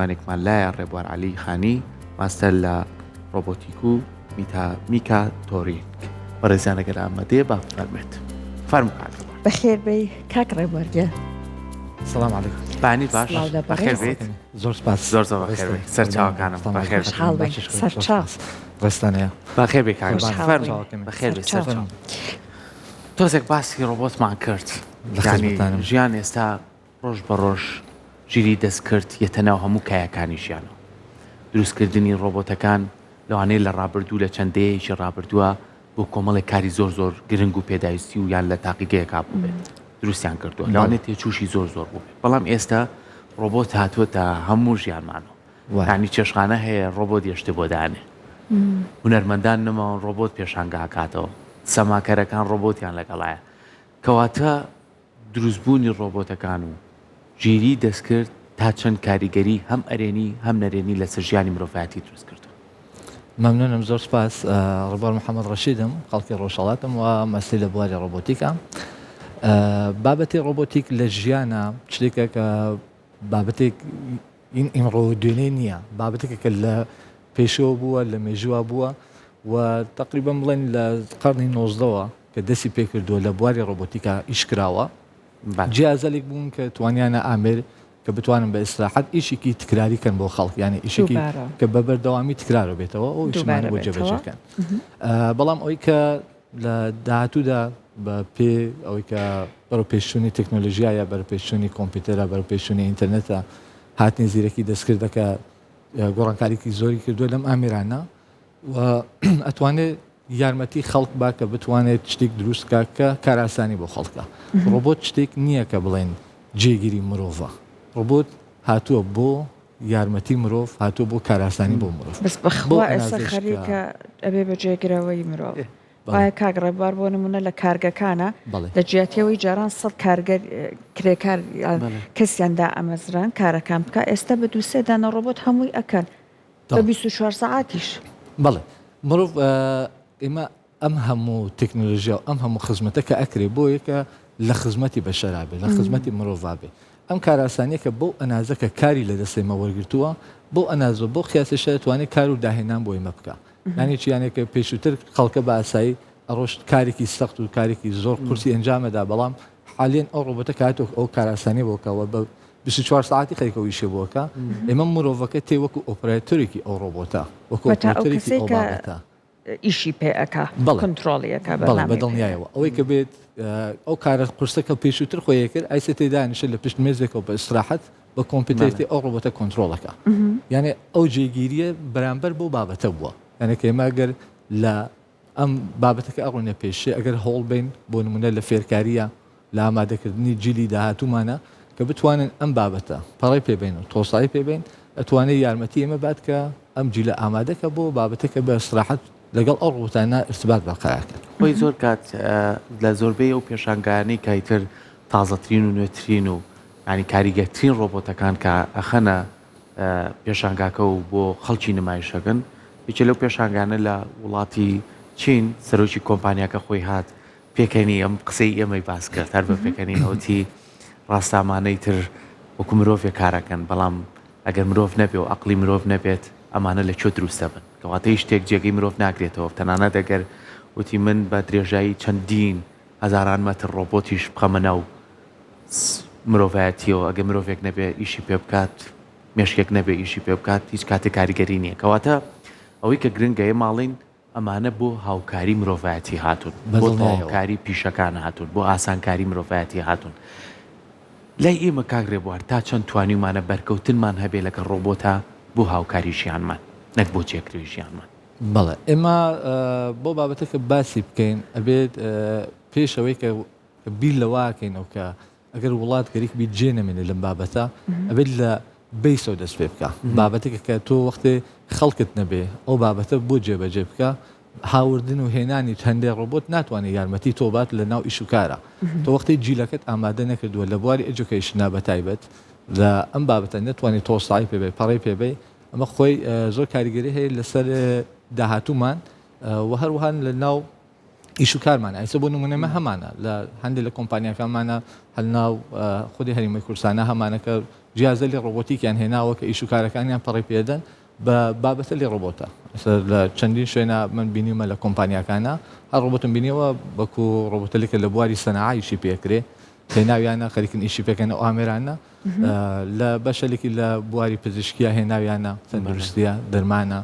میوانێکمان لایە ڕێبوار عەلی خانی ماستەر لە ڕۆبۆتیک و میتا میکاتۆرینک بەڕێزیان ئەگەر ئامادەیە با بفەرموێت. فەرموو کاک ڕێبوار. بەخێر بێی کاک ڕێبوار گیان. سلام علیکم. بانی باش سڵاو لە بەخێر بەڕێز. بێیت. زۆر سپاس. زۆر زۆر بەخێر بێی. سەرچاوەکانم بەخێر بێی. خۆشحاڵ بین. سەرچاو. ڕێزتان هەیە. بەخێر بێی کاک ڕێبوار. خۆشحاڵ فەرموو بین. بەخێر بێی سەرچاو. سەرچاو. تۆزێک باسی ڕۆبۆتمان کرد. لە یانی خزمەتتانم. ژیان ئێستا ڕۆژ بە ڕۆژ ژیری دەستکرد یەتە ناو هەموو کایەکانی ژیانەوە. دروستکردنی ڕۆبۆتەکان لەوانەیە لە ڕابردوو لە چەند دەیەیەکی ڕابردووە بۆ کۆمەڵێک کاری زۆر زۆر گرنگ و پێداویستی و یان لە تاقیگەیەکا بووبێت دروستیان کردووە لەوانەیە تێچووشی زۆر زۆر بووبێت بەڵام ئێستا ڕۆبۆت هاتووەتە هەموو ژیانمانەوە یانی چێشخانە هەیە ڕۆبۆت یەشتێ بۆ دانێ هونەرمەندان نەماون ڕۆبۆت پێشانگا ئەکاتەوە سەماکەرەکان ڕۆبۆتیان لەگەڵایە کەواتە دروستبوونی ڕۆبۆتەکان و ژیریی دەستکرد تا چەند کاریگەری هەم ئەرێنی هەم نەرێنی لەسەر ژیانی مرۆڤایەتی دروست کردووە؟ مەمنونم زۆر سپاس. ڕێبوار محەمەد ڕەشیدم، خەڵکی ڕۆژهەڵاتم و مەسلی لە بواری ڕۆبۆتیکە. بابەتی ڕۆبۆتیک لە ژیانە شتێکە کە بابەتێک ئیمڕۆ و دوێنێ نییە، بابەتێکە کە لە پێشەوە بووە، لە مێژووە بووە و تەقریبەن بڵێن لە قەرنی نۆزدەوە کە دەستی پێکردووە لە بواری ڕۆبۆتیکا ئیش کراوە. جیازەلێک بوون کە توانیانە ئامێر کە بتوانن بە ئیسراحەت ئیشێکی تکراری کەن بۆ خەڵک یانی ئیشێکی کە بە بەردەوامی تکرارە بێتەوە ئەو ئیشمانە بۆ جێبەجێکەن. بەڵام ئەوەی کە لە داهاتوودا بە پێ ئەوەی کە بەرەو پێشچوونی تەکنۆلۆژیایە، بەرەو پێشچوونی کۆمپیوتەرە، بەرەو پێشچوونی ئینتەرنێتە، هاتنی زیرەکی دەستکردە کە گۆڕانکاریی زۆری کردووە لەم ئامێرانە و ئەتوانێت یارمەتی خەڵک با کە بتوانێت شتێک دروست کا کە کارئاسانی بۆ خەڵکە. ڕۆبۆت شتێک نییە کە بڵێن جێگیری مرۆڤە. ڕۆبۆت هاتووە بۆ یارمەتی مرۆڤ، هاتووە بۆ کارئاسانی بۆ مرۆڤ. بەس بەو بەخوا ئێستا ئەنازەیش کە. خەریکە ئەبێ بە جێگرەوەی مرۆڤ. بەڵێ. وایە کاک ڕێبوار بۆ نمونە لە کارگەکانا بەڵێ. لە جیاتی ئەوەی جاران سەد کارگەر کرێکار یان بەڵێ. کەسیان دائەمەزران کارەکان بکا ئێستا بە دوو سێ دانە ڕۆبۆت هەمووی ئەکەن بە بەڵێ. 24 سەعاتیش. بەڵێ مرۆڤ ئێمە ئەم هەموو تەکنۆلۆژیا و ئەم هەموو خزمەتە کە ئەکرێ بۆیە کە لە خزمەتی بەشەرا بێ لە خزمەتی مرۆڤا بێ ئەم کارئاسانیە کە بەو ئەنازە کە کاری لە دەست ئێمە وەرگرتووە بەو ئەنازە و بەو قیاسەشە ئەتوانێ کار و داهێنان بۆ ئێمە بکا یانی چی یانێ کە پێشووتر خەڵکە بە ئاسایی ئەڕۆشت کارێکی سەخت و کارێکی زۆر قورسی ئەنجامەدا بەڵام حالیەن ئەو ڕۆبۆتە کە هاتووە ئەو کارئاسانیە بۆ کە بە 24 سەعاتی خەریکە ئەو ئیشە بۆ کە ئێمە مرۆڤەکە تێ وەکو ئۆپەراتۆرێکی ئەو ڕۆبۆتە وەکو وەتا ئەو ئۆپەراتۆرێکی کەسەی ئەو کە بابەتە ئیشی پێ ئەکا بەڵێ کۆنترۆڵی ئەکا بەڵێ بە بەرنامەی پێ دڵنیایەوە ئەوەی کە بێت ئەو کارە قورسە کە پێشووتر خۆی ئەکرد ئایسە تێ دانیشێت لە پشت مێزێکەوە بە ئیسراحەت بە کۆمپیوتەر بەڵێ تێ ئەو ڕۆبۆتە کۆنترۆڵ ئەکا یانێ ئەو جێگیریە بەرامبەر بەو بابەتە بووە یانێ کە ئێمە گەر لە ئەم بابەتەکە ئەڕۆینە پێشێ ئەگەر هەوڵ بەین بۆ نمونە لە فێرکاریە لە ئامادەکردنی جیلی داهاتوومانە کە بتوانن ئەم بابەتە پەڕەی پێ بەین و تۆسایی پێ بەین ئەتوانێ یارمەتی ئێمە بات کە ئەم جیلە ئامادە کە بۆ بابەتەکە بە ئیستراحەت لەگەڵ ئەو ڕۆبۆتانە ئیرتبات بەرقەرار کەن. خۆی زۆر کات لە زۆربەی ئەو پێشانگایانەی کە ئیتر تازەترین و نوێترین و یانی کاریگەرترین ڕۆبۆتەکان کە ئەخەنە پێشانگاکە و بۆ خەڵکی نمایشەکەن یەکێ لەو پێشانگانە لە وڵاتی چین سەرۆکی کۆمپانیاکە خۆی هات پێکەنی ئەم قسەی ئێمەی باس کرد هەر بە پێکەنی ئەوتی ڕاستامانەی تر وەکو مرۆڤێک کارەکەن بەڵام ئەگەر مرۆڤ نەبێ و عقلی مرۆڤ نەبێت ئەمانە لە کوێ دروست دەبن کەواتە هیچ شتێک جێگەی مرۆڤ ناگرێتەوە تەنانەت ئەگەر وتی من بە درێژایی چەندین هەزاران مەتر ڕۆبۆتیش بخەمە ناو مرۆڤایەتیەوە ئەگەر مرۆڤێک نەبێ ئیشی پێ بکات مێشکێک نەبێ ئیشی پێ بکات هیچ کاتێک کاریگەری نییە کەواتە ئەوەی کە گرنگە ئێمە ئەڵێین ئەمانە بۆ هاوکاری مرۆڤایەتی هاتوون، بۆ تەواوکاری پیشەکان هاتوون، بۆ ئاسانکاری مرۆڤایەتی هاتوون. لای ئێمە کاک رێبوار تا چەند توانیومانە بەرکەوتنمان هەبێ لەگەڵ رۆبۆتا بۆ هاوکاری ژیانمان نەک بۆ جێگرەوەی ژیانمان؟ بەڵێ ئێمە بۆ بابەتەکە باسی بکەین ئەبێت پێش ئەوەی کە بیر لەوە کەینەوە کە ئەگەر وڵات گەریک بیت جێ نەمێنێ لەم بابەتە ئەبێت لە بەیسەوە دەست پێ بکە بابەتێکە کە تۆ وەختێ خەڵکت نەبێ ئەو بابەتە بۆ جێبەجێ بکە هاوردن و هێنانی هەندێک ڕۆبۆت ناتوانێت یارمەتی تۆ بات لە ناو ئیش و کارە تۆ وەختی جیلەکەت ئامادە نەکردووە لە بواری education نا بە تایبەت لە ئەم بابەتە نەتوانێت تۆ سای پێ بێ پەڕی پێ بێ ئەمە خۆی زۆر کاریگەری هەیە لەسەر داهاتوومان و هەروەها لە ناو. ئیش و کارمانە ئێستا بۆ نمونە مە هەمانە لە هەندێک لە کۆمپانیاکانمانە هەلناو خودی هەرێمی کوردستانە هەمانە کە جیازەلی ڕۆبۆتیکیان هێناوە کە ئیش و کارەکانیان پەڕی پێدەن بە بابەتە لی ڕۆبۆتە ئێستا لە چەندین شوێنە من بینیومە لە کۆمپانیاکانە هەر ڕۆبۆتم بینیەوە بەکو ڕۆبۆتەلێکە لە بواری سەناعە ئیشی پێکرێ هێناویانە خەریکن ئیشی پێکەن ئەو ئامێرانە لە بەشەلێکی لە بواری پزیشکیە هێناویانە تەندروستیە دەرمانە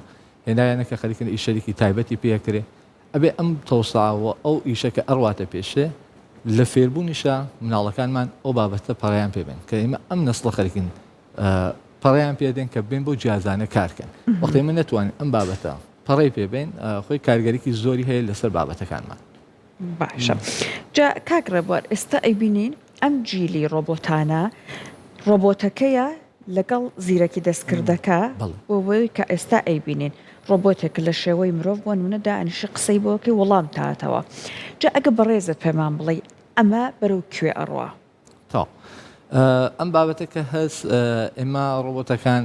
هێناویانە کە خەریکن ئیشەلێکی تایبەتی پێکرێ ئەبێ ئەم تەوسعە و ئەو ئیشە کە ئەڕواتە پێشێ لە فێربوونیشا مناڵەکانمان ئەو بابەتە پەڕەیان پێ بێن کە ئێمە ئەم نەسڵە خەریکین پەڕەیان پێ دێن کە بێن بۆ جیازانە کارکەن وەختی ئێمە نەتوانین ئەم بابەتە پەڕەی پێ بێن خۆی کارگەریکی زۆری هەیە لەسەر بابەتەکانمان. باشە جا کاک ڕێبوار ئێستا ئەیبینین ئەم جیلی ڕۆبۆتانە ڕۆبۆتەکەیە لەگەڵ زیرەکی دەستکردەکە بۆ بۆی کە ئێستا ئەیبینین ڕۆبۆتێک لە شێوەی مرۆڤ بۆ نمونە دانیشی قسەی بۆ کەی وەڵام تاتەوە جا ئەگە بەڕێزت پێمان بڵێی ئەمە بەرەو کوێ ئەڕوا؟ تەواو ئەم بابەتە کە هەس ئێمە ڕۆبۆتەکان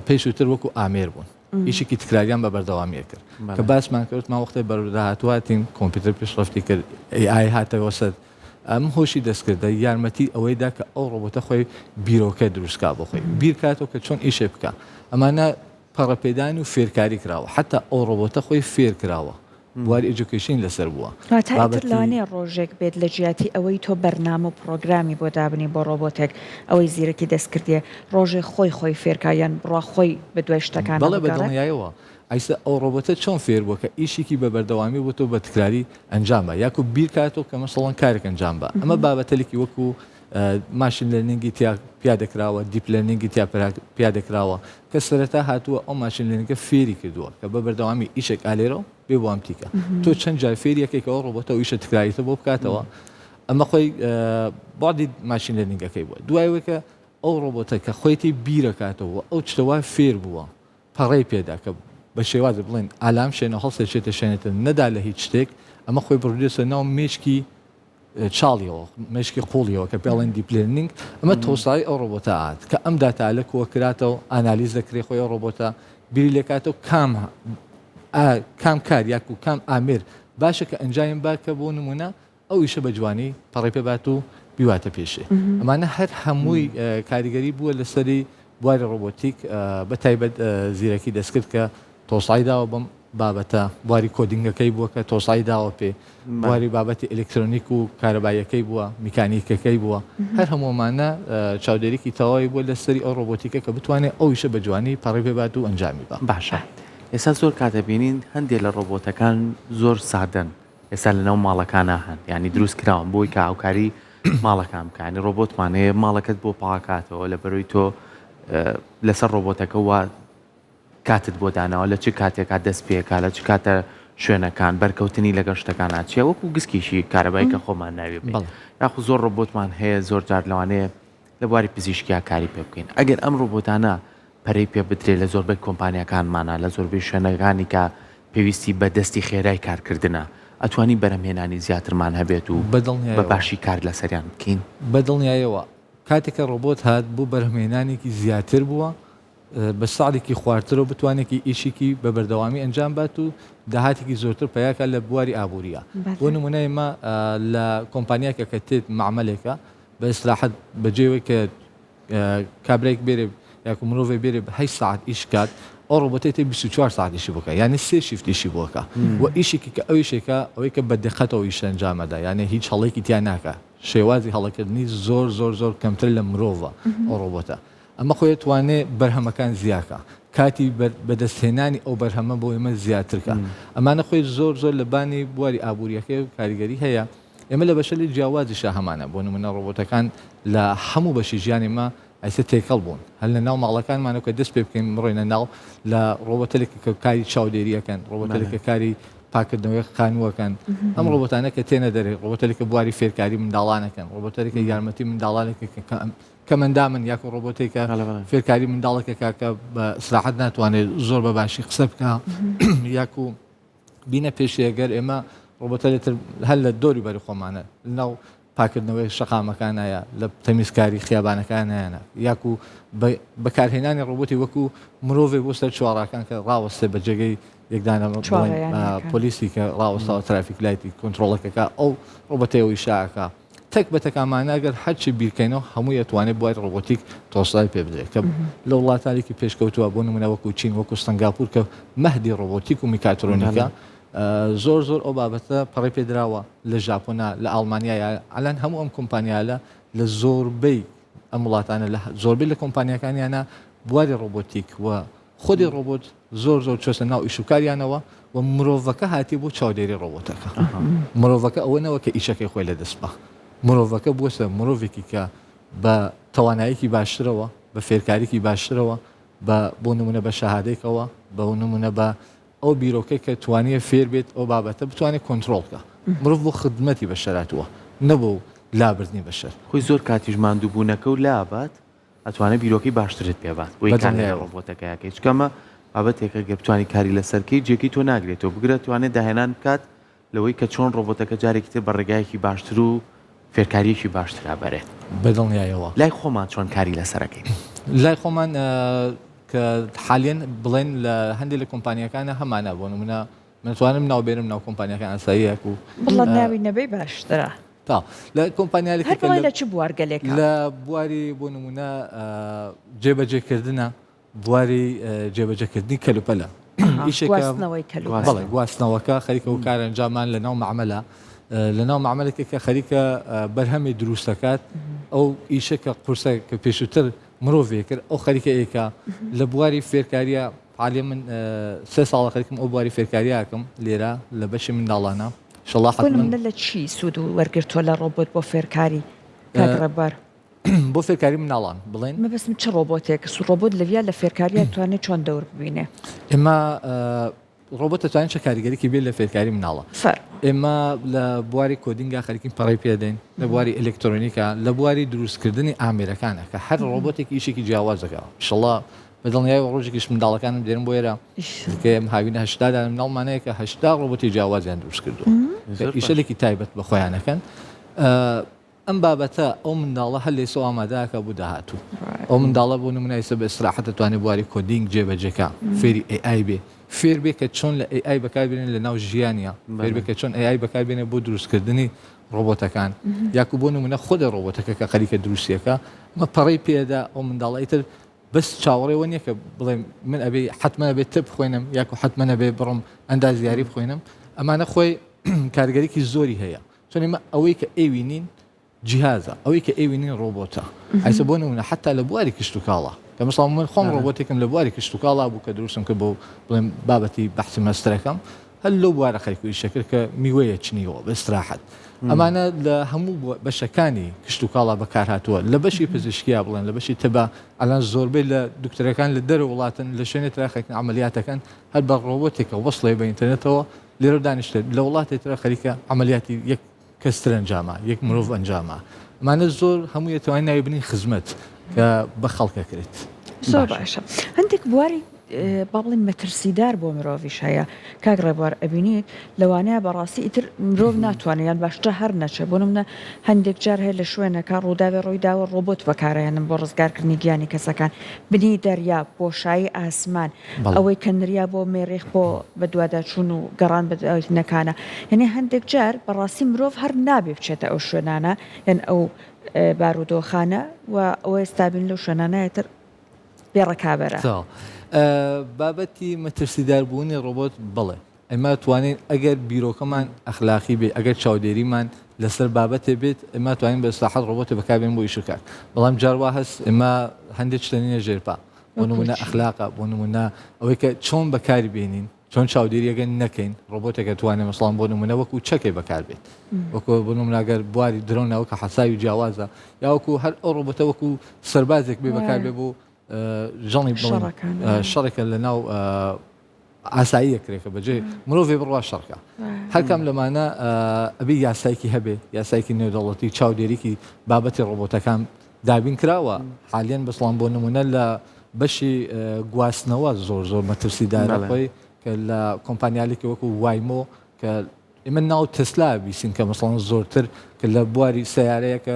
پێشووتر وەکو ئامێر بوون ئیشێکی تکراریان بە بەردەوامی کرد کە باسمان کردمان وەختێ بەرەو داهاتواتین کۆمپیوتەر پێشڕەفتی کرد AI هاتەوە سەر ئەم هۆشی دەستکردە یارمەتی ئەوەی دا کە ئەو ڕۆبۆتە خۆی بیرۆکە دروستکا بۆ خۆی بیرکاتەوە کە چۆن ئیشێ بکە ئەمانە پەڕەپێدان و فێرکاری کراوە حتا ئەو ڕۆبۆتە خۆی فێر کراوە بواری education لەسەر بووە. واتە ئیتر لەوانەیە ڕۆژێک بێت لە جیاتی ئەوەی تۆ بەرنامە و پڕۆگرامی بۆ دابنێی بۆ ڕۆبۆتێک ئەوەی زیرەکی دەستکردیە ڕۆژێ خۆی خۆی فێرکا یان بڕوا خۆی بە دوای شتەکانا بەڵێ بە بگەڕێ؟ دڵنیایەوە. ئایسە ئەو ڕۆبۆتە چۆن فێر بووە کە ئیشێکی بە بەردەوامی بۆ تۆ بە تکراری ئەنجام با یاکو بیرکاتەوە کە مەسەڵەن کارێک ئەنجام با ئەمە بابەتەلێکی وەکو machine learning ی تیا پیادە کراوە deep learning ی تیا پیادە کراوە کە سەرەتا هاتووە ئەو machine learning ە فێری کردووە کە بە بەردەوامی ئیشێک ئالێرەوە بێ بۆ ئەم تیکە تۆ چەند جار فێری ئەکەی کە ئەو ڕۆبۆتە ئەو ئیشە تکراریتە بۆ بکاتەوە ئەمە خۆی بەعدی machine learning ەکەی بووە دوای ئەوەی کە ئەو ڕۆبۆتە کە خۆیتی بیرەکاتەوە ئەو چتەوا فێر بووە پەڕەی پێدا کە بە شێوازێ بڵێن ئالام شێنە هەڵسێ چێتە شوێنێتر نەدا لە هیچ شتێک ئەمە خۆی بڕدێسە ناو مێشکی چاڵیەوە مێشکی قوڵیەوە کە پێڵێن deep learning ئەمە تۆسایی ئەو ڕۆبۆتە هات کە ئەم داتا لە کۆ کراتەوە ئانالیز دەکرێ خۆی ئەو ڕۆبۆتە بیری لێکاتەوە کام کام کار یاکو کام ئامێر باشە کە ئەنجایم با کە بۆ نمونە ئەو ئیشە بە جوانی پەڕی پێ بات و بیواتە پێشێ. ئەمانە هەر هەمووی کاریگەری بووە لەسەری بواری ڕۆبۆتیک بە تایبەت زیرەکی دەستکرد کە تۆسای داوە بەم بابەتە، بواری coding ەکەی بووە کە تۆسای داوە پێ، بواری بابەتی ئەلکترۆنیک و کارەباییەکەی بووە، میکانیکەکەی بووە، هەر هەموو ئەمانە چاودێریکی تەواوی بووە لەسەری ئەو ڕۆبۆتیکە کە بتوانێت ئەو ئیشە بە جوانی پەڕی پێ بات و ئەنجامی با. باشە ئێستا زۆر کات ئەبینین هەندێ لە ڕۆبۆتەکان زۆر سادەن ئێستا لەناو ماڵەکانا هەن یانی دروست کراون بۆی کە هاوکاری ماڵەکان بکە ینی ڕۆبۆتمان هەیە ماڵەکەت بۆ پاکاتەوە لە بەرەوەی تۆ لەسەر ڕۆبۆتەکە وا کاتت بۆ داناوە لە چ کاتێکا دەست پێکا لە چ کاتە شوێنەکان بەرکەوتنی لەگەڵ شتەکان چیە وەکو گسکێکی کارەبای کە خۆمان ناوی بین یاخو زۆر ڕۆبۆتمان هەیە زۆر جار لەوانەیە لە بواری پزیشکیا کاری پێ بکەین ئەگەر ئەم ڕۆبۆتانە پەرەی پێ بدرێ لە زۆربەی کۆمپانیاکانمانا لە زۆربەی شوێنەکانی کە پێویستی بە دەستی خێرای کارکردنە ئەتوانی بەرهەمهێنانی زیاترمان هەبێت و بە دڵنیایەوە. باشی کار لەسەریان بکەین. بە دڵنیایەوە کاتێک کە ڕۆبۆت هات بۆ بەرهەمهێنانێکی زیاتر بووە بە سعرێکی خوارترەوە بتوانێکی ئیشێکی بە بەردەوامی ئەنجام بات و داهاتێکی زۆرتر پەیا کات لە بواری ئابووریە بۆ نمونە ئێمە لە کۆمپانیاکە کە تێت مەعمەلێکە بە ئیسراحەت بە جێوەی کە کابرایک بێرێ یاکو مرۆڤێ بێرێ بە هەشت سەعات ئیش کات ئەو ڕۆبۆتەی تێ 24 سەعات ئیشی بکە یعنی سێ shift ئیشی بۆکە و ئیشێکی کە ئەویشێکە ئەوەی کە بە دقەتەوە ئیش ئەنجامەدا یعنی هیچ هەڵێکی تیا ناکە شێوازی هەڵەکردنی زۆر زۆر زۆر کەمتر لە مرۆڤە ئەو ڕۆبۆتە ئەمە خۆی توانێ بەرهەمەکان زیاکە کاتی بەدەستهێنانی ئەو بەرهەمە بۆ ئێمە زیاترکە ئەمانە خۆی زۆر زۆر لە بانی بواری ئابووریەکەی و کاریگەری هەیە ئێمە لە بەشەلی جیاوازیشا هەمانە، بۆ نموونە ڕۆبۆتەکان لە هەموو بەشی ژیانی ئێمە ئێستا تێکەڵ بوون، هەر لە ناو ماڵەکانمانەوە کە دەست پێ بکەین بڕۆینە ناو لە ڕۆبۆتەلێک کە کاری چاودێری ئەکەن، ڕۆبۆتەلێک کە کاری پاکردنەوەی خانووەکەن، ئەم ڕۆبۆتانە کە تێنە دەرێ، ڕۆبۆتەلێک کە بواری فێرکاری منداڵان ئەکەن، ڕۆبۆتەلێک کە یارمەتی منداڵانێک کە کەمئەندامن یاکو ڕۆبۆتێک کە فێرکاری منداڵێک ئەکا کە بە ئیسراحەت ناتوانێت زۆر بە باشی قسە بکا یاکو بینە پێشێ گەر ئێمە ڕۆبۆتەلێ تر هەر لە دۆری بەری خۆمانە لەناو پاکردنەوەی شەقامەکانایە، لە تەمیزکاری خیابانەکانایانە، یاکو بەکارهێنانی ڕۆبۆتی وەکو مرۆڤێک بۆ سەر چوارڕاکان کە ڕاوەستێ بە جێگەی یەک دانە پۆلیسی کە ڕاوەستاوە traffic light ی کۆنترۆڵەکەکە ئەو ڕۆبۆتەی ئەو ئیشە ئەکا. تەک بە تەک ئەمانە ئەگەر هەرچی بیرکەینەوە هەمووی ئەتوانێت بواری ڕۆبۆتیک تۆسای پێ بدرێت کە لە وڵاتانێکی پێشکەوتووە بۆ نمونە وەکو چین وەکو سنگاپور کە مەهدی ڕۆبۆتیک و میکاترۆنیکە زۆر زۆر ئەو بابەتە پەڕی پێدراوە لە ژاپۆنا لە ئاڵمانیایا ئەلان هەموو ئەم کۆمپانیالە لە زۆربەی ئەم وڵاتانە لە زۆربەی لە کۆمپانیاکانیانە بواری ڕۆبۆتیک و خودی ڕۆبۆت زۆر زۆر چۆسە ناو ئیش و کاریانەوە و مرۆڤەکە هاتی بۆ چاودێری ڕۆبۆتەکە مرۆڤەکە ئەوە نەوە کە ئیشەکەی خۆی لە دەست بە مرۆڤەکە بووەسە مرۆڤێکی کە بە توانایەکی باشترەوە بە فێرکاریکی باشترەوە بە بۆ نمونە بە شەهادێکەوە بە نمونە بە ئەو بیرۆکەی کە توانیە فێر بێت ئەو بابەتە بتوانێت کۆنترۆڵ بکا. مرۆڤ بۆ خدمەتی بەشەر هاتووە نە بۆ لابردنی بەشەر. خۆی زۆر کاتیش ماندووبوونەکە و لابات ئەتوانێت بیرۆکەی باشترت پێ بات بۆی کار لەگەڵ بەدڵنیایەوە. ڕۆبۆتەکەیا کەی چونکە ئەمە بابەتێکە گەر بتوانی کاری لەسەر کەی جێگەی تۆ ناگرێتەوە بگرە توانێت داهێنان بکات لەوەی کە چۆن ڕۆبۆتەکە جارێکی تر بە ڕێگایەکی باشتر و فێرکارییەکی باشترا بەرێت. بەدڵنیایەوە. لای خۆمان چۆن کاری لەسەر ئەکەین؟ لای خۆمان کە حالیەن بڵێن لە هەندێک لە کۆمپانیاکانە هەمانە بۆ نمونە من توانم ناو بێنم ناو کۆمپانیاکان ئاساییەک و بڵە ناوی نەبەی باشترە. تا لە کۆمپانیالێک هەر بڵێ لە چ بوارگەلێکە؟ لە بواری بۆ نمونە جێبەجێکردنە بواری جێبەجێکردنی کەلوپەلە گواستنەوەی کەلوپەل. بەڵێ گواستنەوەکە خەریکە و کار ئەنجامان لە ناو مەعمەلە لە ناو مەعمەلێکە کە خەریکە بەرهەمی دروست دەکات ئەو ئیشە کە قورسە کە پێشووتر مرۆڤێ کرد ئەو خەریکە ئێکا لە بواری فێرکاریە حالیە من سێ ساڵە خەریکم ئەو بواری فێرکاریاکەم لێرە لە بەشی منداڵانە شەڵا بۆ نمونە لە چی سوود وەرگرتووە لە ڕۆبۆت بۆ فێرکاری کاک ڕێبوار؟ بۆ فێرکاری مناڵان بڵێن؟ مەبەستم چ ڕۆبۆتێک؟ ڕۆبۆت لەویا لە فێرکاریا توانێت چۆن دەور ببینێ؟ ئێمە ڕۆبۆت دەتوانێت چە کاریگەریی بێت لە فێرکاری مناڵە؟ ئێمە لە بواری coding ا خەریکین پەڕەی پێدەین لە بواری ئەلکترۆنیکا لە بواری دروستکردنی ئامێرەکانە کە هەر ڕۆبۆتێک ئیشێکی جیاواز دەکا ئیشەڵا بە دڵنیایەوە ڕۆژێکیش منداڵەکانم دێنم بۆ ئێرە کە ئێمە هاوینە 80 دانە مناڵمان هەیە کە 80 ڕۆبۆتی جیاوازیان دروست کردووە ئیشەلێکی تایبەت بە خۆیانەکەن ئەم بابەتە ئەو منداڵە هەر لە ئێستەوە ئامادە ئەکا بۆ داهاتوو. ئەو منداڵە بۆ نموونە ئێستا بە ئیستراحەت دەتوانێ بواری coding جێبەجێ کا، فێری AI بێ، فێر بێ کە چۆن لە AI بەکار بێنێ لە ناو ژیانیا، فێر بێ کە چۆن AI بەکار بێنێ بۆ دروستکردنی ڕۆبۆتەکان، یاکو بۆ نموونە خودی ڕۆبۆتەکە کە خەریکە دروستی ئەکا، ئەمە پەڕەی پێ ئەدا ئەو منداڵە ئیتر بەس چاوەڕێ وە نییە کە بڵێ من ئەبێ حەتمەن ئەبێ تب بخوێنم یاکو حەتمەن ئەبێ بڕۆم ئەندازیاری بخوێنم، ئەمانە خۆی کاریگەریی زۆری هەیە. چون ئێمە ئەوەی کە ئەیوینین جیهازە ئەوەی کە ئەیوینین ڕۆبۆتە ئایسە بۆ نمونە حتا لە بواری کشتوکاڵا کە مەسەڵەن من خۆم ڕۆبۆتێکم لە بواری کشتوکاڵا بوو کە دروستم کرد بۆ بڵێم بابەتی بەحسی مەستەرەکەم هەر لەو بوارە خەریک و ئیشە کرد کە میوەیە چنیەوە بە ئیستراحەت ئەمانە لە هەموو بەشەکانی کشتوکاڵا بەکارهاتووە لە بەشی پزیشکیا بڵێن لە بەشی تبا ئەلان زۆربەی لە دکتۆرەکان لە دەرەوە وڵاتن لە شوێنێ ترا خەریکن عەمەلیاتەکەن هەر بە ڕۆبۆتێکە وەسڵێ بە ئینتەرنێتەوە لێرە دانیشتێت لە وڵاتێ ترە خەریکە عەمەلیاتی یەک کەس تر ئەنجامە یەک مرۆڤ ئەنجامە ئەمانە زۆر هەمووی ئەتوانین ناوی بنین خزمەت کە بە خەڵک ئەکرێت. زۆر باشە هەندێک بواری با بڵێین مەترسیدار بۆ مرۆڤیش هەیە کاک ڕێبوار ئەبینیت لەوانەیە بەڕاستی ئیتر مرۆڤ ناتوانێت یان باشترە هەر نەچێت بۆ نمونە هەندێک جار هەیە لە شوێنەکە ڕووداوێ ڕووی داوە ڕۆبۆت بەکارئەهێنن بۆ ڕزگارکردنی گیانی کەسەکان بنی دەریا بۆشایی ئاسمان ئەوەی کە نریا بۆ مێریخ بۆ بەدواداچوون و گەڕان بە دوای یەنی هەندێک جار بەڕاستی مرۆڤ هەر نابێ بچێتە ئەو شوێنانە یان ئەو بارودۆخانە و ئەوە ئێستا بین لەو شوێنانە تر بێ ڕکابەرە. بابەتی مەترسیداربوونی ڕۆبۆت بەڵێ ئێمە توانین ئەگەر بیرۆکەمان ئەخلاقی بێ ئەگەر چاودێریمان لەسەر بابەتێ بێت ئێمە توانین بە ساحەت ڕۆبۆتێ بەکاربێنین بۆ ئیش و کار بەڵام جار وا هەست ئێمە هەندێک شتە نینە ژێر پا بۆ نمونە ئەخلاقە بۆ نمونە ئەوەی کە چۆن بەکاری بێنین چۆن چاودێریەکە نەکەین ڕۆبۆتێکە توانێت مەسڵان بۆ نمونە وەکو چەکێ بەکار بێت وەکو بۆ نمونە گەر بواری درۆنەوە کە حەساوی جیاوازە یاوەکو هەر ئەو ڕۆبۆتە وەکو سەربازێک بێ بەکار بێ بۆ ژەڵی شەڕێکە لە ناو ئاساییە کرێکە بەجێ مرۆڤێ بڕوا شەڕکە هەرکام لەمانە ئەبێ یاسایکی هەبێ یاسایکی نێودەوڵەتی چاودێریکی بابەتی ڕۆبۆتەکان دابین کراوە حالیان بەسڵام بۆ نمونە لە بەشی گواستنەوە زۆر زۆر مەترسیدارە خۆی کە لە کۆمپانیالێکی وەکو وایمۆ کە ئێمە ناو تەسلا بیسین کە مەسەڵەن زۆرتر کە لە بواری سەیارەیە کە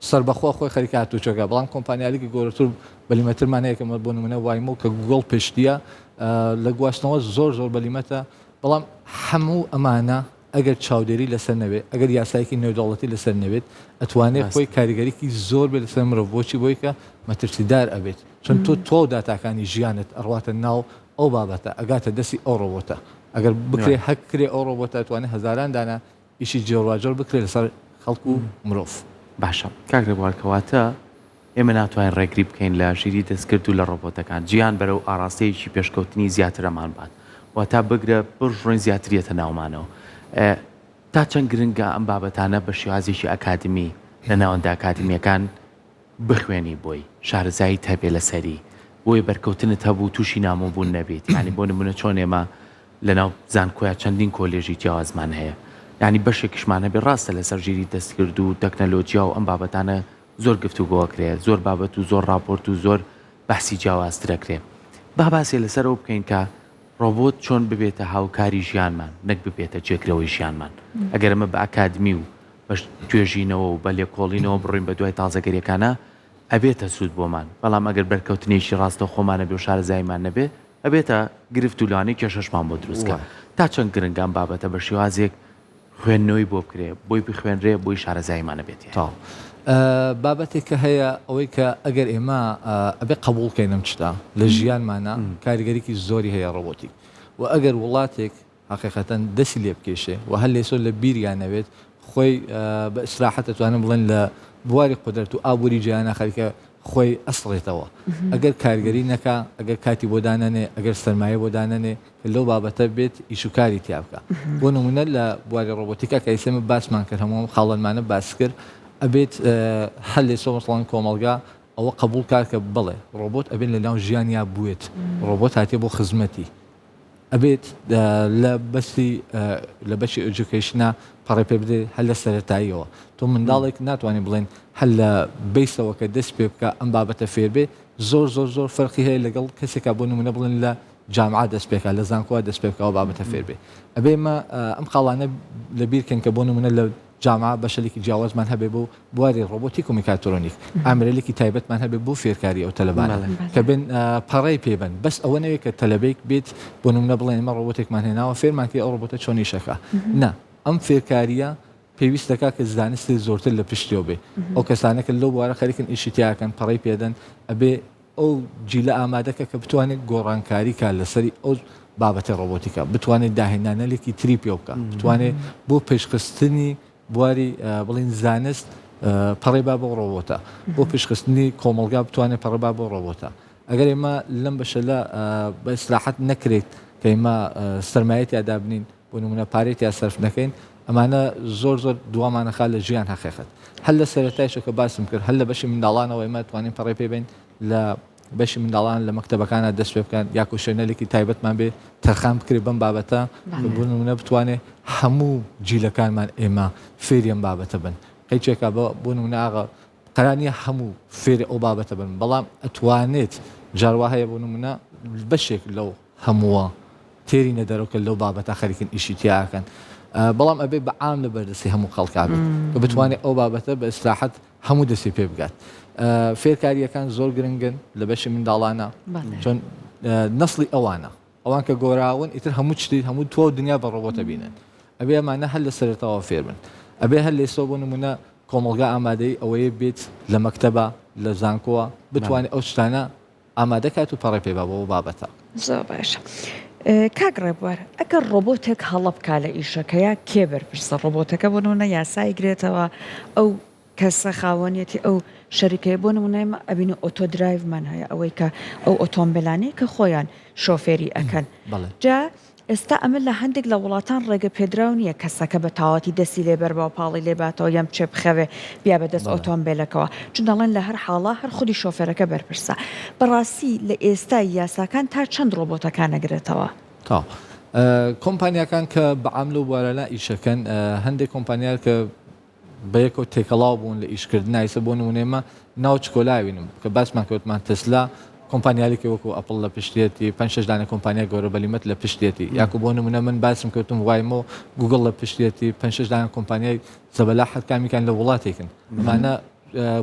سەربەخۆ خۆی خەریکە هاتوچۆکە بەڵام کۆمپانیالێکی گەورەتر بەلیمەترمان هەیە کە بۆ نمونە وایمۆ کە گوگڵ پشتیە لە گواستنەوە زۆر زۆر بەلیمەتە بەڵام هەموو ئەمانە ئەگەر چاودێری لەسەر نەبێت ئەگەر یاسایەکی نێودەوڵەتی لەسەر نەبێت ئەتوانێت خۆی کاریگەریکی زۆر بێت لەسەر مرۆڤ بۆچی بۆی کە مەترسیدار ئەبێت چون تۆ تۆ داتاکانی ژیانت ئەڕواتە ناو ئەو بابەتە ئەگاتە دەستی ئەو ڕۆبۆتە ئەگەر بکرێ هەک کرێ ئەو ڕۆبۆتە ئەتوانێ هەزاران دانە ئیشی جۆرواجۆر بکرێ لەسەر خەڵک و مرۆڤ. باشە کاک ڕێبوار کەواتە ئێمە ناتوانین ڕێگری بکەین لە ژیری دەستکرد و لە ڕۆبۆتەکان جیهان بەرەو ئاڕاستەیەکی پێشکەوتنی زیاتر ئەمانبات واتا بگرە بڕژڕۆین زیاتر یەتە ناومانەوە تا چەند گرنگە ئەم بابەتانە بە شێوازێکی ئەکادمی لە ناوەندە ئەکادمیەکان بخوێنی بۆی شارەزاییت هەبێ لەسەری بۆیە بەرکەوتنت هەبوو تووشی نامۆ بوون نەبیت یانی بۆ نمونە چۆن ئێمە لەناو زانکۆیا چەندین کۆلێژی جیاوازمان هەیە یانی بەشێکیشمان هەبێ ڕاستە لەسەر ژیری دەستکرد و تەکنەلۆجیا و ئەم بابەتانە زۆر گفتوگۆ ئەکرێ زۆر بابەت و زۆر ڕاپۆرت و زۆر بەحسی جیاوازتر ئەکرێ با باسێ لەسەر ئەو بکەین کە ڕۆبۆت چۆن ببێتە هاوکاری ژیانمان نەک ببێتە جێگرەوەی ژیانمان ئەگەر ئەمە بە ئەکادمی و بە توێژینەوە و بە لێکۆڵینەوە بڕۆین بە دوای تازەگەریەکانا ئەبێتە سوود بۆمان، بەڵام ئەگەر بەرکەوتنێکی ڕاستەوخۆمان نەبێ و شارەزاییمان نەبێ ئەبێتە گرفت و لەوانەیە کێشەشمان بۆ دروست کا. تا چەند گرنگە ئەم بابەتە بە شێوازێک خوێندنەوەی بۆ بکرێ، بۆی بخوێنرێ، بۆی شارەزاییمان هەبێت تیایا. تەواو. بابەتێک کە هەیە ئەوەی کە ئەگەر ئێمە ئەبێ قەبووڵ کەین ئەم شتە لە ژیانمانا کاریگەریی زۆری هەیە ڕۆبۆتیک و ئەگەر وڵاتێک حەقیقەتەن دەسی لێ بکێشێ و هەر لێسۆ لە بیریا نەبێت خۆی بە ئیسراحەت ئەتوانم بڵێن لە بواری قودرەت و ئابووری جیهانا خەریکە خۆی ئەسڕێتەوە ئەگەر کارگەری نەکا ئەگەر کاتی بۆ دانەنێ ئەگەر سەرمایە بۆ دانەنێ کە لەو بابەتە بێت ئیش و کاری تیا بکا بۆ نمونە لە بواری ڕۆبۆتیکا کە ئیسە باسمان کرد هەموو ئەم خاڵەنمانە باس کرد ئەبێت هەر لێسۆ مەسەڵەن کۆمەڵگا ئەوە قبوڵ کات کە بەڵێ ڕۆبۆت ئەبێت لە ناو ژیانیا بوێت ڕۆبۆت هاتیە بۆ خزمەتی ئەبێت لە بەسی لە بەشی education ا پەڕێ پێ بدرێت هەر لە سەرەتاییەوە تۆ منداڵێک ناتوانانی بڵێن هەر لە بیسەوە کە دەست پێ بکە ئەم بابەتە فێر بێ زۆر زۆر زۆر فەرقی هەیە لەگەڵ کەسێکا بۆ نمونە بڵێن لە جامعە دەست پێکا لە زانکۆ دەست پێ بکەوە بابەتە فێر بێ ئەبێ مە ئەم خاڵانە لەبیرکەن کە بۆ نمونە لە جامعە بەشەلێکی جیاوازمان هەبێ بۆ بواری ڕۆبۆتیک و میکاترۆنیک ئامرەلێکی تایبەتمان هەبێ بۆ فێرکاری ئەو تەلەبانە کە بن پەڕەی پێ بن بەس ئەوە نەوێت کە تەلەبەیەک بێت بۆ نمونە بڵێن ئێمە ڕۆبۆتێکمان هێناوە فێرمان کرد ئەو ڕۆبۆتە چۆن ئیشەکا نا ئەم فێرکاریە پێویست دەکات کە زانستی زۆرتر لە پشتیەوە بێ ئەو کەسانە کە لەو بوارە خەریکن ئیشی تیاکەن پەڕەی پێدەن ئەبێ ئەو جیلە ئامادەکە کە بتوانێت گۆڕانکاری کا لەسەری ئەو بابەتی ڕۆبۆتیکا بتوانێت داهێنانەلێکی تری پێ بکە بتوانێت بۆ پێشخستنی بواری بڵین زانست پەڕێ با بۆ ڕۆبۆتە بۆ پێشخستنی کۆمەڵگا بتوانێت پەڕێ با بۆ ڕۆبۆتە ئەگەر ئێمە لەم بەشە لە بە ئیسراحەت نەکرێت کە ئێمە سەرمایە تیا دابنین بۆ نمونە پارەی تیا سەرف نەکەین ئەمانە زۆر زۆر دوامانە خا لە ژیان هەقیقەت هەر لە سەرەتایشەوە کە باسم کرد هەر لە بەشی منداڵانەوە ئێمە توانین پەڕێ پێ بین لە بەشی منداڵان لە مەکتەبەکانە دەست پێ بکەن یاکو شوێنەلێکی تایبەتمان بێ تەرخان بکرێت بەم بابەتە بۆ نمونە بتوانێ هەموو جیلەکانمان ئێمە فێری ئەم بابەتە بن قەیچێکە بە بۆ نمونە ئاغا قەرار نییە هەموو فێری ئەو بابەتە بن بەڵام ئەتوانێت جاروا هەیە بۆ نمونە بەشێک لەو هەمووە تێری نەدەرەوە کە لەو بابەتە خەریکن ئیشی تیا ئەکەن بەڵام ئەبێ بە عام لە بەردەستی هەموو خەڵکا بێت کە بتوانێت ئەو بابەتە بە ئیسراحەت هەموو دەستی پێ بگات فێرکاریەکان زۆر گرنگن لە بەشی منداڵانە چۆن نەسڵی ئەوانە ئەوان کە گۆراون ئیتر هەموو شتی هەموو تۆ دنیا بە ڕۆبۆتە بینن ئەبێ ئەمانە هەر لە سەرەتاوە فێر بن ئەبێ هەر لێسەوە بۆ نمونە کۆمەڵگا ئامادەی ئەوەیە بێت لە مەکتەبە لە زانکۆوە بتوانێت ئەو شتانە ئامادە کات و پەڕەی پێ با بۆ ئەو بابەتە. زۆر باشە کاک ڕێبوار ئەگەر ڕۆبۆتێک هەڵە بکا لە ئیشەکەیا کێ بەرپرسە ڕۆبۆتەکە بۆ نمونە یاسای گرێتەوە ئەو کەسە خاوەنیەتی ئەو شەریکەیە بۆ نمونە ئێمە ئەبینی auto drive مان هەیە ئەوەی کە ئەو ئۆتۆمبێلانەی کە خۆیان شۆفێری ئەکەن جا ئێستا ئەمە لە هەندێک لە وڵاتان ڕێگە پێدراو نییە کەسەکە بە تەواوەتی دەستی لێ بەربا و پاڵی لێ باتەوە یان بچێ بخەوێ بیا بە دەست ئۆتۆمبێلەکەوە چون دەڵێن لە هەر حاڵا هەر خودی شۆفێرەکە بەرپرسە. بەڕاستی لە ئێستای یاساکان تا چەند ڕۆبۆتەکان ئەگرێتەوە؟ تەواو. کۆمپانیاکان کە بە عام لەو بوارانە ئیشەکەن هەندێک کۆمپانیا کە بەیەکەوە تێکەڵاو بوون لە ئیشکردنا ئیسە بۆ نمونە ئێمە ناو چکۆلاوینم کە باسمان کەوتمان تەسلا کۆمپانیالێکی وەکو ئەپڵ لە پشتێتی پێنج شەش دانە کۆمپانیای گەورە بەلیمەت لە پشتێتی یاکو بۆ نمونە من باسم کەوتم وایمۆ گوگڵ لە پشتێتی پێنج شەش دانە کۆمپانیای زەبەلاح هەر کامیکان لە وڵاتێکن ئەمانە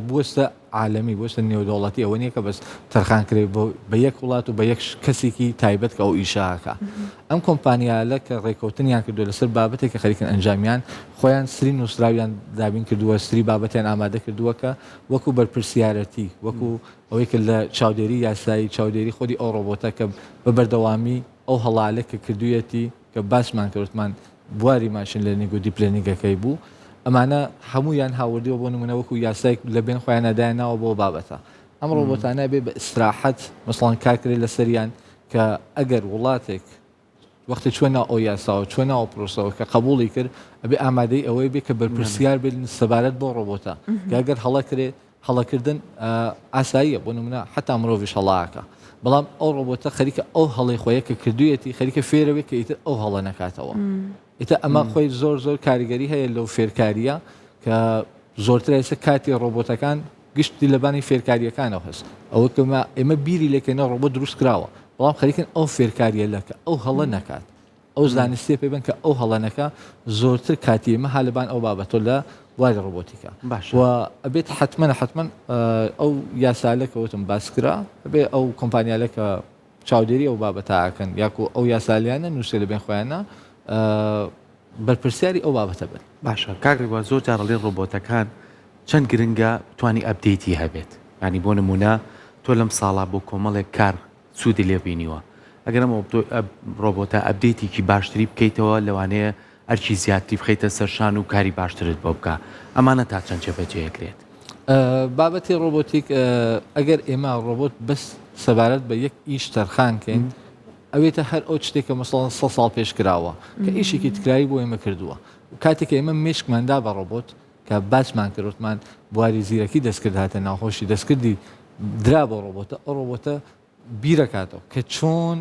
بووەستە عالەمی بووەستە نێودەوڵەتی ئەوە نییە کە بەس تەرخان کرێ بۆ بە یەک وڵات و بە یەک کەسێکی تایبەت کە ئەو ئیشاکە ئەم کۆمپانیالە کە ڕێکەوتنیان کردو لەسەر بابەتێک کە خەریکن ئەنجامیان خۆیان سری نووسراویان دابین کردووە سری بابەتیان ئامادە کردووە کە وەکو بەرپرسیارەتی وەکو ئەوەی کە لە چاودێری یاسایی چاودێری خۆدی ئەو ڕۆبۆتە کە بە بەردەوامی ئەو هەڵالە کە کردوویەتی کە باسمان کرد وتمان بواری machine learning و deep learning ەکەی بوو ئەمانە هەموویان هاوردەوە بۆ نمونە وەکو یاسایەک لە بێن خۆیانە دایانناوە بۆ بابەتە ئەم ڕۆبۆتانە بێ بە ئیسراحەت مەسڵەن کار کرێ لەسەریان کە ئەگەر وڵاتێک وەختی چوە ناو ئەو یاساوە چوە ناو پرۆسەوە کە قبوڵی کرد ئەبێ ئامادەی ئەوەی بێ کە بەرپرسیار بێت سەبارەت بۆ ڕۆبۆتە کە ئەگەر هەڵە کرێ هەڵەکردن ئاساییە بۆ نمونە حتا مرۆڤیش هەڵاکە بەڵام ئەو ڕۆبۆتە خەریکە ئەو هەڵەی خۆیە کە کردویەتی خەریکە فێرەوێ کە ئیتر ئەو هەڵە نەکاتەوە ئیتر ئەمە خۆی زۆر زۆر کاریگەری هەیە لەو فێرکاریە کە زۆرتر ئێستا کاتی ڕۆبۆتەکان گشتی لەبانی فێرکاریەکانەوە هەست ئەوە کە ئێمە بیری لێکەینەوە ڕۆبۆت دروست کراوە بەڵام خەریکن ئەو فێرکاریە لە کە ئەو هەڵە نەکات ئەو زانستیە پێ بن کە ئەو هەڵە نەکا زۆرتر کاتی ئێمە ها لەبان ئەو بابەتۆ لە بواری ڕۆبۆتیکا باشە و ئەبێت حتمما حتمما ئەو یاسالە کە وتم باس کرا ئەبێ ئەو کۆمپانیالە کە چاودێری ئەو بابەتە ئەکەن یاکو ئەو یاسالیانە نووسێ لە بێن خۆیانە بەرپرسیاری ئەو بابەتە بن. باشە کاک ڕێبوار زۆر جار ئەڵێن ڕۆبۆتەکان چەند گرنگە توانی update ی هەبێت یانی بۆ نمونە تۆ لەم ساڵا بۆ کۆمەڵێک کار سوودی لێ بینیوە ئەگەر ئەم ڕۆبۆتە update ێکی باشتری بکەیتەوە لەوانەیە ئەرکی زیاتری بخەیتە سەر شان و کاری باشترت بۆ بکا ئەمانە تا چەند جێبەجێ ئەکرێت؟ بابەتی ڕۆبۆتیک ئەگەر ئێمە ڕۆبۆت بەس سەبارەت بە یەک ئیش تەرخان کەین ئەوێتە هەر ئەو شتێکە مەسەڵەن سە ساڵ پێش کراوە کە ئیشێکی تکراری بۆ ئێمە کردووە کاتێک ئێمە مێشکماندا بە ڕۆبۆت کە باسمان کرد وتمان بواری زیرەکی دەستکرد هاتە ناو هۆشی دەستکردی درا بۆ ڕۆبۆتە ئەو ڕۆبۆتە بیرەکاتەوە کە چۆن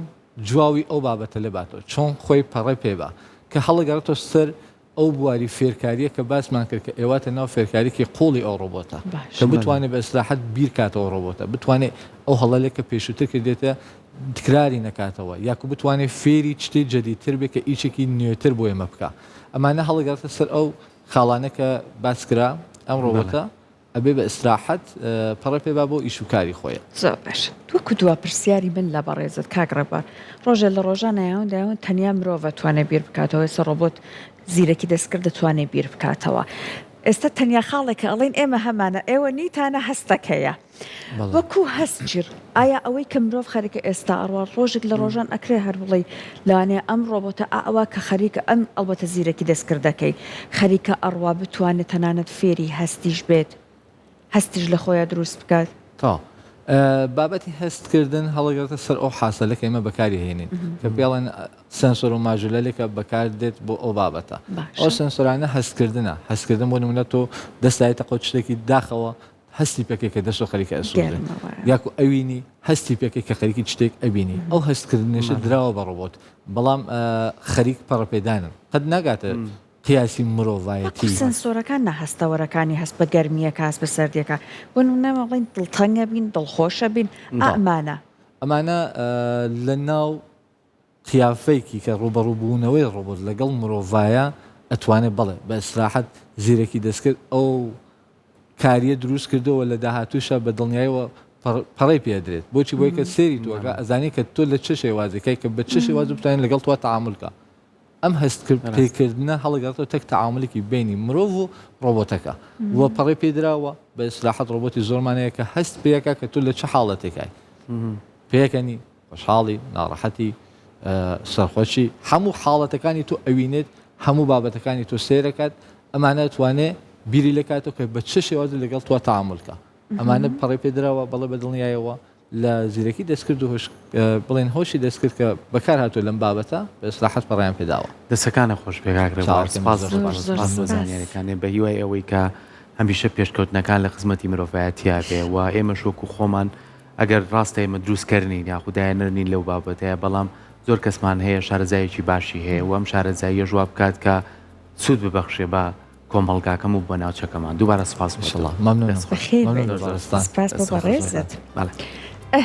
جواوی ئەو بابەتە لەباتەوە چۆن خۆی پەڕێ پێ بە کە هەڵگەڕێتەوە سەر ئەو بواری فێرکاریە کە باسمان کرد کە ئێواتە ناو فێرکاریکی قوڵی ئەو ڕۆبۆتە کە بتوانێت بە ئیسراحەت بیرکاتەوە ڕۆبۆتە بتوانێت ئەو هەڵەلێک کە پێشووتر کردێتە تکراری نەکاتەوە یاکو بتوانێت فێری شتی جەدیدتر بێ کە ئیشێکی نوێتر بۆ ئێمە بکا ئەمانە هەڵگەڕێتە سەر ئەو خاڵانە کە باس کرا ئەم ڕۆبۆتە ئەبێ بە ئیسراحەت پەڕە پێ با بۆ ئیش و کاری خۆی. زۆر باشە وەکو دوا پرسیاری من لە بەڕێزت کاک ڕێبوار ڕۆژێ لە ڕۆژان ئەیان دەیان تەنیا مرۆڤ ئەتوانێ بیر بکاتەوە ئێستا ڕۆبۆت زیرەکی دەستکرد دەتوانێ بیر بکاتەوە ئێستا تەنیا خاڵێک کە ئەڵێن ئێمە هەمانە ئێوە نیتانە هەستەکەیە وەکو هەست چیر ئایا ئەوەی کە مرۆڤ خەریکە ئێستا ئەڕوا ڕۆژێک لە ڕۆژان ئەکرێ هەر بڵێی لەوانەیە ئەم ڕۆبۆتە ئەوە کە خەریکە ئەم ئەڵبەتە زیرەکی دەستکردەکەی خەریکە ئەڕوا بتوانێت تەنانەت فێری هەستیش بێت هەستیش لە خۆیا دروست بکات. تەواو. بابەتی هەست کردن هەڵەگەڕێتە سەر ئەو حاسەلە کە ئێمە بەکاری هێنین کە پێڵێن سنسۆر و ماژولەلێکە بەکار دێت بۆ ئەو بابەتە. ئەو سنسۆرانە هەستکردنە هەستکردن بۆ نمونە تۆ دەستایتە قوت شتێکی داخەوە هەستی پێکەی کە دەست و خەریکە ئەسوزێ یاکو ئەوینی هەستی پێکەی کە خەریکی شتێک ئەبینی ئەو هەستکردنێشە دراوە بە ڕۆبۆت بەڵام خەریک پەڕەپێدانن قەت ناگاتە قیاسی مرۆڤایەتی. سنسۆرەکان نا هەستەوەرەکانی هەست بە گەرمییەکە هەست بە سەردیەکە بۆ نمونە ئەڵێن دڵتەنگە بین دڵخۆشە بین ئەمانە. ئەمانە لە ناو قیافەیکی کە ڕووبەڕووبوونەوەی ڕۆبۆت لەگەڵ مرۆڤایە ئەتوانێت بەڵێ بە ئیسراحەت زیرەکی دەستکرد ئەو کاریە دروست کردەوە لە داهاتووشا بە دڵنیایەوە پەڕەی پێ ئەدرێت بۆچی بۆی کە سێری تۆکە ئەزانی کە تۆ لە چ شێوازێکای کە بە چ شێواز بتوانێت لەگەڵ تۆ تەعامول کە ئەم هەست پێکردنە هەڵگەڕێتەوە تەک تەعامولێکی بینی مرۆڤ و ڕۆبۆتەکە و پەڕەی پێدراوە بە ئیسراحەت ڕۆبۆتی زۆرمان هەیە کە هەست پێەکە کە تۆ لە چ حاڵەتێکای پێکەنی خۆشحاڵی، ناڕەحەتی، سەرخۆشی، هەموو حاڵەتەکانی تۆ ئەوینێت، هەموو بابەتەکانی تۆ سەیرەکات، ئەمانە ئەتوانێ بیری لێکاتەوە کە بە چ شێوازێک لەگەڵ تۆ تەعامول کا. ئەمانە پەڕەی پێ دراوە، بەڵێ بە دڵنیایەوە لە زیرەکی دەستکرد و هۆش بڵێن هۆشی دەستکرد کە بەکار هاتووە لەم بابەتە بە ئیسراحەت پەڕەیان پێ داوە. دەستەکانت خۆش بێ کاک ڕێبوار، سپاس زۆر سپاس بۆ زانیاریەکانت، بە هیوای ئەوەی کە هەمیشە پێشکەوتنەکان لە خزمەتی مرۆڤایەتیا بێ و ئێمەش وەکو خۆمان ئەگەر ڕاستە ئێمە دروستکەر نین یاخود داهێنەر نین لەو بابەتەیە، بەڵام زۆر کەسمان هەیە شارەزاییەکی باشی هەیە و ئەم شارەزاییەش وا بکات کە سوود ببەخشێ بە کۆمەڵگاکەم و بە ناوچەکەمان. دووبارە سوپاس بۆ تۆ. مەمنونم. دەست خۆش. بەخێر مەمنون بێیت. لە بەڕێزتان. سپاس بۆ دەست خۆش. بەڕێزت. بەڵێ. ئه.